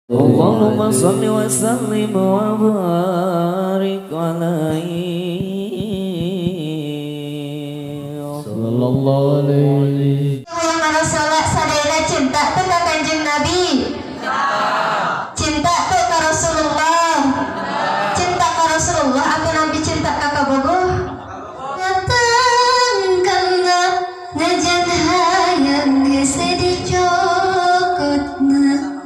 اللهم صل وسلم وبارك عليه. Sallallahu alaihi. Rasulullah sadayana cinta teu ka Kanjeng Nabi? Cinta teu ka Rasulullah? Cinta ka Rasulullah atau Nabi cinta ka kabogoh? Natangkalna najan hayang hese dicokotna,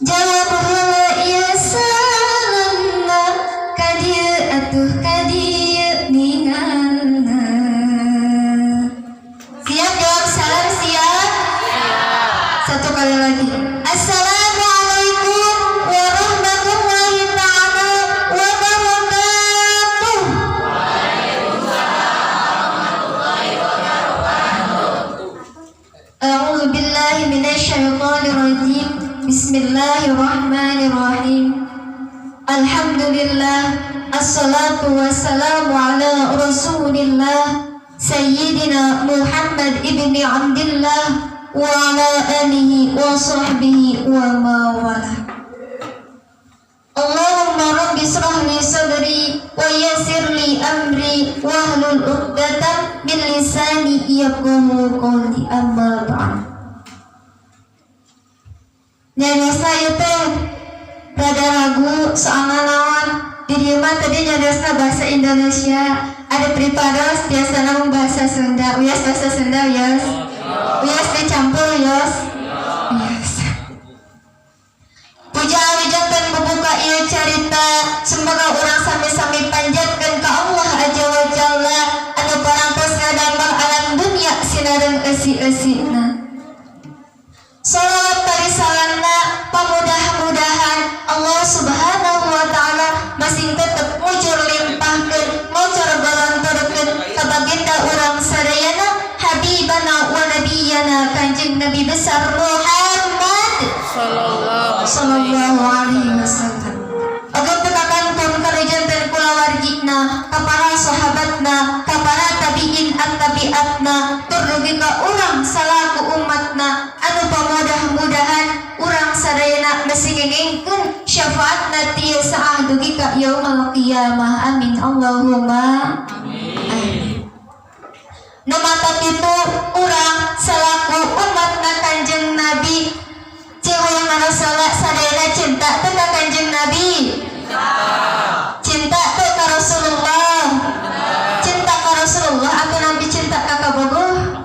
jawab heula ieu salamna, ka dieu atuh ka dieu ningalna. Siap jawab salam? Siap? Satu kali lagi. Assalamualaikum warahmatullahi taala wabarakatuh. أعوذ بالله من الشيطان الرجيم. بسم الله الرحمن الرحيم. الحمد لله، الصلاة والسلام على رسول الله سيدنا محمد ابن عبد الله وعلى آله وصحبه وما والاه. اللهم رب اشرح لي صدري ويسر لي أمري واحلل عقدة من لساني يفقهوا قولي. أما بعد. Nyariosna ieu teh rada ragu, soalna naon, di dieu mah tadi nyariosna bahasa Indonesia, ada pripados biasa namung bahasa Sunda. Wios bahasa Sunda, wios. Wios dicampur, wios. Wios. Puja janten bubuka ieu carita, semoga urang sami-sami panjatkeun ka Allah Azza wa Jalla anu parantos ngadamel alam dunia sinareng eusi-eusina. Salawat bari salamna pamudah-mudahan Allah Subhanahu wa taala masih tetep mujur limpahkeun, mujur galontorkeun ka baginda urang sadayana, habibana wa nabiyana, Kanjeng Nabi besar Muhammad sallallahu alaihi wasallam. Oge teu kakantun kana janten kulawargina, ka para sahabatna, ka para tabiin at-tabiatna, tur dugi ka urang salaku umatna anu pamudah-mudahan urang sadayana masih ngengengkeun syafaatna tieu saah dugi ka yaumul qiyamah. Amin Allahumma amin. Nu matak itu urang salaku umatna Kanjeng Nabi, cing hoyong Rasulullah sadayana cinta teu ka Kanjeng Nabi? Cinta teu ka Rasulullah? Cinta ka Rasulullah atau Nabi cinta ka kabogoh?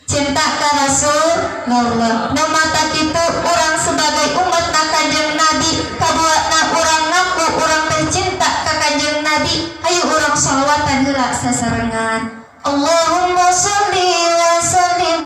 Cinta ka Rasulullah. Nu matak itu urang sebagai umat na Kanjeng Nabi, kabuatna urang ngaku urang tercinta ka Kanjeng Nabi, ayo urang sholawatan heula sasarengan. Allahumma sholli.